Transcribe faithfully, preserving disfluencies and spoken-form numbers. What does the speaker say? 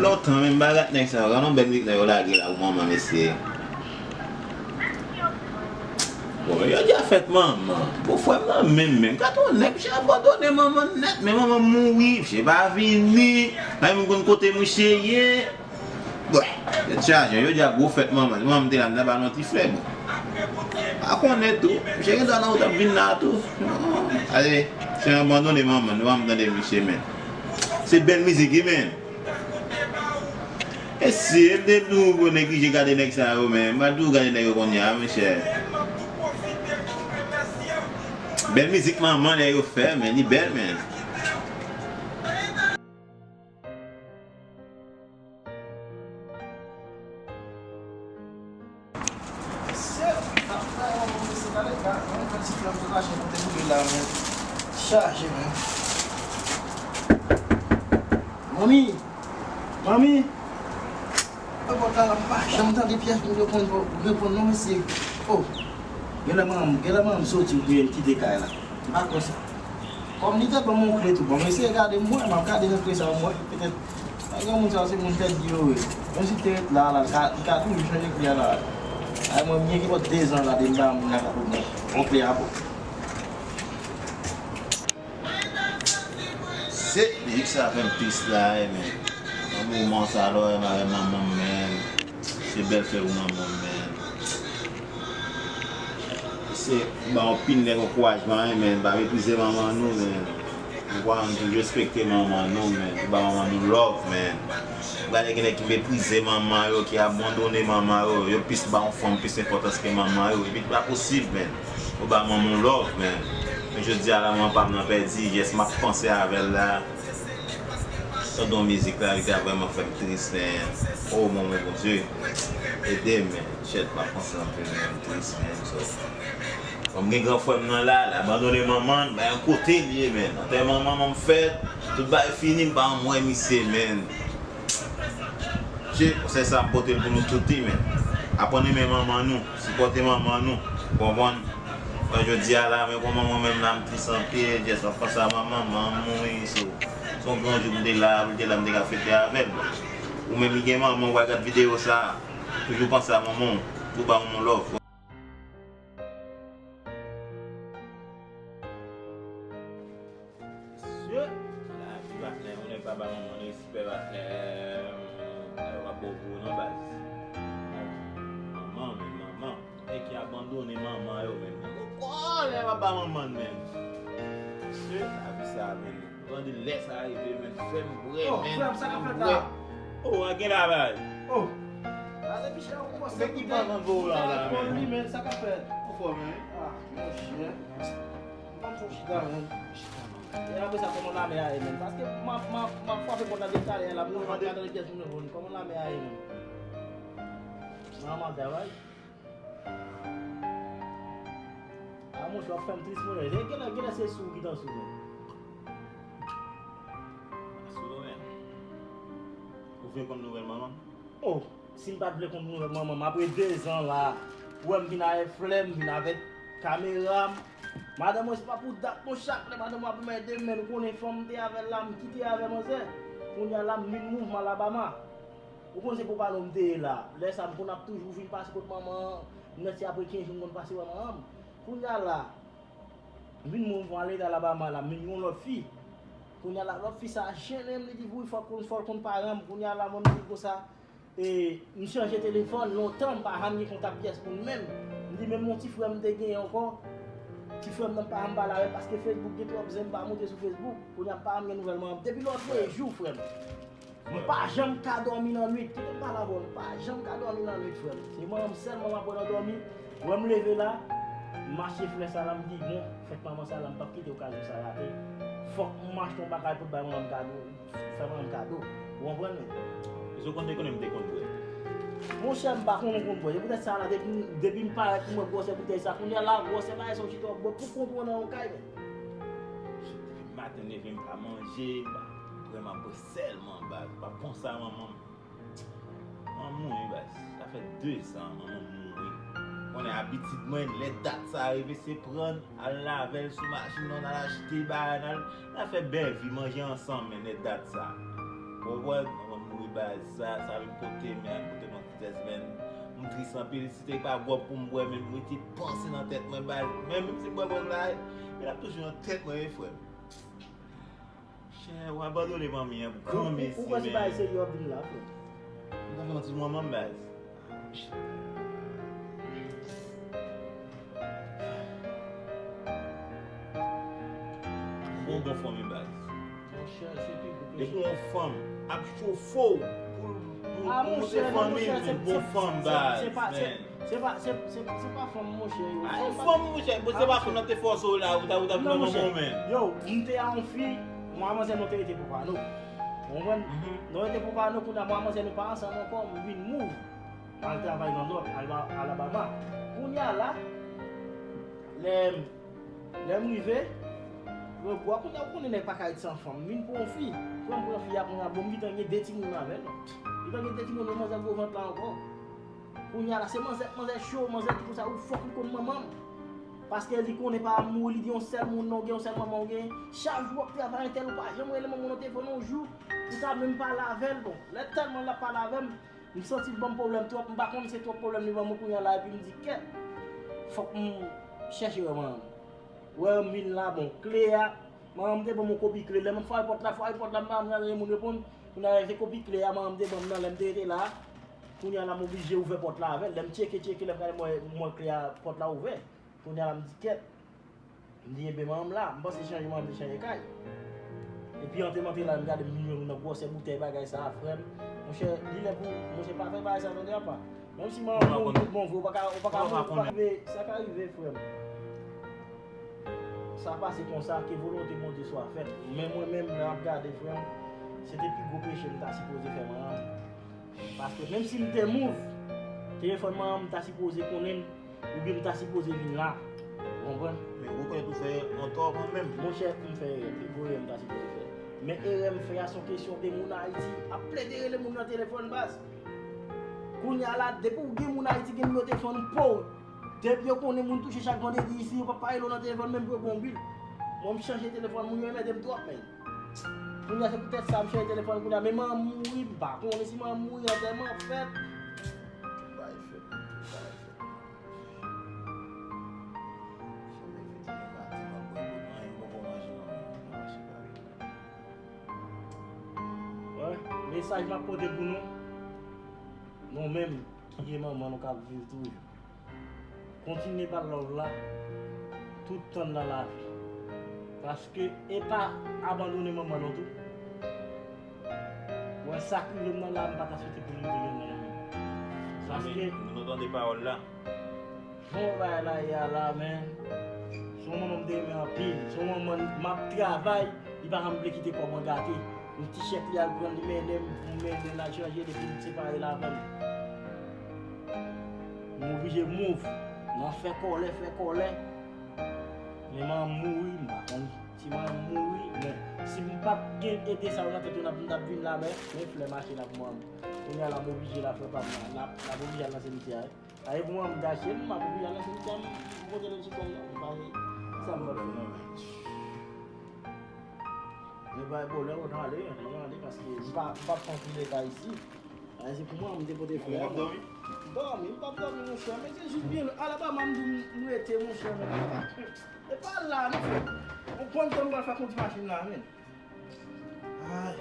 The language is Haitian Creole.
Lontan menm, m pa gat nèg sa yo. Gade yon bèl mizik nèg yo lage la pou manman, mesye. Bon, men jodi a fèt manman. Bon, frè m nan menm, menm. Gade yon nèg, misye abandone manman nèt, men manman mouri, misye pa vini. Pa gen moun konn kote misye ye. Bon, tèt chaje, jodi a gwo fèt manman. Manman te la, m ta ba l yon ti flè, bon. Pa konnen tou. Misye gen dwa nan wout ap vin la tou. Ale, se abandone manman, nou pa m tande misye, men. Se bèl mizik, wi, men. E si, e m te di w pou neglije gade nèg sa yo, men. M pa di w gade nèg yo kounye a, monchè. Bèl mizik manman, nèg yo fè, men. Li bèl, men. Shit, ap fè yon bon mesye, gade, gade, yon bèl ti flè m sou kache pou te boule la, men. Chaje, men. Manmi! Manmi! Yo pòt la, m pa janm tande pyès moun yo konn reponn non, mesye. Oh! Genlè manman, genlè manman m soti oubyen l kite kay la. M pa kwè sa. Kòm li te ban m yon kle tou, bon, m eseye gade, m wè, m ap gade nan kle sa, m wè, petèt, pa gen moun sa, se moun tèt di yo ye. Menm si te ret la, la, li ka, li ka toujou chanje kle a la. Ay, mwen, byen ki bò de zan la, depi m pa moun la ka pot mwen yon kle a bon. Se mizik sa fè m tris la, wi, men. Nan moman sa, lè w wè m avè manman m, men. Se bèl fè pou manman m, men. Se ba anpil nèg ankourajman, wi, men. Pa meprize manman nou, men. Nou pa, nou toujou respekte manman nou, men. Nou ba manman nou love, men. Ou gade gen nèg ki meprize manman yo, ki abandone manman yo. Yo plis ba yon fanm plis enpòtans ke manman yo. Epi li pa posib, men. Ou ba manman w love, men. Men jodi a la, manman pa m nan pèdi. Yes, m ap panse avè l la. Tande yon mizik la, li ta vrèman fè m tris, men. Oh, manman, Bondye. Ede m, men. Shit, m ap panse anpil, men. M tris, men. So, kòm gen gran frè m nan la, l abandone manman l, bay yon kote l ye, men. Antèman manman m fèt, tout bagay fini, m pa janm wè misye, men. Che, konsèy sa m pote l pou nou tout, wi, men. Aprann renmen manman nou, sipòte manman nou, ou konprann? Mwen jodi a la, men kòman mwen menm la, m tris anpil, just m ap panse a manman, manman m mouri, so, se yon gran jou pou m te la, pou l te la, m te ka fete avè l. Ou menm ki gen manman, ou pral gad videyo sa, toujou panse a manman w, tou ba manman w love. Mesye, lavi patnè, yon nèg pa ba manman l respè patnè, nèg pa ba w gwo non baz. Manman, men manman, nèg ki abandone manman yo, men. Nan gwo kòlè pa ba manman l, men. Mesye, lavi sa, men. Tande lè sa rive, men, fè m bwè, men, fè m bwè. Oh, a gen la baz. Oh. Gade pichè ou kòmanse koute. Ou fè alkòl, wi, men, sa k ap fèt? Ou fò, men. Ah, monchè. M pa m fè w chita, men. E apre sa, kòman lame a ye, men? Paske m ap, m ap, m ap frape pòt la depi talè a la, m pa tande pyès moun reponn. Kòman lame a ye, men? Manman travay. A, monchè, w ap fè m tris, monchè. Genlè, genlè se sou ki tan sou, men. Sou nou menm. Ou vle konn nouvèl manman m? Oh, si m pa t vle konn nouvèl manman m, apre de zan la, ou wè m vin avèk flè, m vin avèk kamera m. Madanm mwen, se pa pou dat non, chak lè madanm mwen ap mède m, men ou konnen fanm m te avè l la, m kite avè manzè. Kounye a la, m vin mouvman Alabama. Ou konn se pou pale w m te ye la. Lè sa, m konn ap toujou vin pase kot manman an, m mèt se apre kenz jou m konn pase wè manman m. Kounye a la, m vin mouvman leta Alabama la, m vin yon lòt fi. Kounye a la, lòt fi sa a jennen m, li di, wi, fò l konn, fò l konn paran m. Kounye a la, mwen, m di l konsa, e, m chanje telefòn, lontan, m pa janm gen kontak pyès moun menm. M di, menm yon ti frè m te genyen ankò, ti frè m nan m pa janm pale avè l, paske Facebook gen twòp zen, m pa monte sou Facebook. Kounye a, m pa janm gen nouvèl manman m. Depi lòtrejou, frè m. M pa janm ka dòmi nan nwit. Kite m pale avè w, m pa janm ka dòmi nan nwit, frè m. Se manman m sèlman m ap wè nan dòmi. Wè m leve la, m mache flè sa la, m di, bon, fèt manman sa la, m p ap kite okazyon sa rate. Fòk m achte yon bagay pou t bay manman m kado, fè manman m kado. Ou konprann, men? Mesye, ou konn te konnen m te konn bwè. Monchè, m pa konnen w konn bwè. Se poutèt sa la, depi, depi m parèt, m wè gwòsè boutèy sa. Kounye a la, gwòsè bagay sa, ou chita w ap bwè pou kont ou nan yon kay, men. Depi maten m leve, m pa manje, m pa bwè, m ap bwè sèlman, baz. M pa panse a manman m. Manman m mouri, baz. Sa fè de zan manman m mouri. Konnen abitid mwen, lè dat sa rive, se pran l, al lave l sou machin nan, n al achte bagay, n al, n al fè bèl vi, manje ansanm, men lè dat sa. Ou konprann? Manman m mouri Baz, sa, sa vin pote, men, pote m yon tristès, men. M tris anpil. Si se te pa gwòg pou m bwè, men m rete panse nan tèt mwen, baz. Men, menm si m bwè gwòg la, men l ap toujou nan tèt mwen, wi, frè m. Chè, w abandone manmi an pou granmesi, men. Ou kwè se bagay serye w ap vin la, frè m? M ta fè yon ti manman m, baz. Bon, bon fanmi, baz. Monchè, se pi gwo peche. Depi yon fanm ap chofe w pou, pou, pou monte fanmi, men bon fanm, baz, men. Se pa, se, se, se pa fanm, monchè, yo. A, yon fanm, monchè. Bon, se pa fanm nan te fòse w la, ou ta, ou ta vin nan manman w, men. Yo, m te a yon fi, mwen a manzè nou te rete papa nou. Ou konprann? Nou rete papa nou, kounye a mwen a manzè nou pa ansanm ankò, m vin move. M al travay nan nòt, Alba-, Alabama. Kounye a la, lè m, lè m rive, yo bwa, kounye a, ou konnen nèg pa ka ret san fanm. M vin pran yon fi. Pran, m pran fi a, kounye a, bon, m gentan gen de timoun avè l. Li gentan gen de timoun, men manzè gwo vant la ankò. Kounye a la, se manzè, manzè cho, manzè di konsa, ou fòk li konn manman m. Paske li konnen pa mouri, li di yon sèl moun nan, ou gen yon sèl manman, ou gen. Chak jou w ap travay entèl, ou pa janm rele manman w nan telefòn yon jou, ou ta menm pale avè l, bon. Lè tèlman l ap pale avè m, m santi l ban m pwoblèm twòp, m pa konn se twòp pwoblèm li ban mwen kounye a la, epi m di, kèt, fòk m chèche wè manman m. Wè m vin la, bon, kle a, manman m te ban m yon kopi kle, lè m fwaye pòt la, fwaye pòt la, m pa janm tande moun reponn, kounye a se kopi kle a manman m te ban m nan, lè m te rete la, kounye a la m oblije ouvè pòt la avè l, lè m tcheke, tcheke, lè m gade m wè, m wè kle a, pòt la ouvè, kounye a la m di, kèt, m di, enben, manman m la, m panse chanje, manman m te chanje kay. Epi antre m antre la, m gade m jwenn nan gwosè boutèy bagay sa a, frè m. Monchè, li lè pou, monchè, pa fè bagay sa tande apa. Menm si manman m mouri tout bon vre, ou pa ka, ou pa ka mouri, ou pa rive, sa ka rive, frè m. Sa pase konsa, ke volonte Bondye swa fèt. Men mwen menm, lè m ap gade, frè m, se te pi gwo peche m ta sipoze fè manman m. Paske menm si m te move, telefòn manman m ta sipoze konnen l, oubyen m ta sipoze vin la. Ou konprann? Men ou rekonèt ou fè yon tò kanmenm. Monchè, m fè erè, pi gwo erè m ta sipoze fè. Men erè m fè a, se yon kesyon de moun Ayiti ap plede rele moun nan telefòn, baz. Kounye a la, depi w gen moun Ayiti, gen nimewo telefòn pa w. Depi yo konnen moun touche chak vandredi isi, yo p ap pa rele w nan telefòn menm pou yo ba w bil. Mwen, m chanje telefòn, moun yo enmède m twòp, men. Kounye a se poutèt sa m chanje telefòn kounye a, men manman m mouri, m pa konnen si manman m mouri, antèman ap fèt. Tout bagay fèt, tout bagay fèt. Chèf, efektivman, maten m ap bwè dlo, anyen m poko manje, manman m nan mache pale. Wè, mesaj m ap pote pou nou, nou menm ki gen manman nou k ap viv toujou. Kontinye ba l love la tout tan nan lavi. Paske e pa abandone manman nou tou. Wè sa k rive m nan la, m pa ta swete pou li rive jwenn mwen non. Paske nou tande pawòl la. Jan bagay la ye a la, men, se yon manman m te renmen anpil. Se yon manman m ap travay, li pa janm vle kite kò mwen gate. Yon ti chèk li al pran, li mennen m, m mennen l al chanje, depi li separe l avè m. M oblije move. Nan fè kòlè, fè kòlè. Men manman m mouri, m pa konn si manman m mouri, men si m pa t gen ede sa yo nan tèt yo, n ap, n t ap vin la, men, men flè mache la pou manman m. Kounye a la, m oblije la, frè pa m la, n ap, n ap oblije al nan simityè a. Aye pou mwen, m dache m, m ap oblije al nan simityè, m pote l sou kò m nan. M pa gen sa m pral fè. Yo bay bòlè, yo nan ale, yo nan ale, paske m pa, m p ap pran pil eta isi. Aye, se pou mwen, m te pote frè a. Ou ap dòmi? Dòmi, m p ap dòmi, monchè, men se jis byen lwen. Alabama, m di w, m rete, monchè, men. E pa la, non, frè. Ou konn tan m pral fè kondi machin la, men. Ay.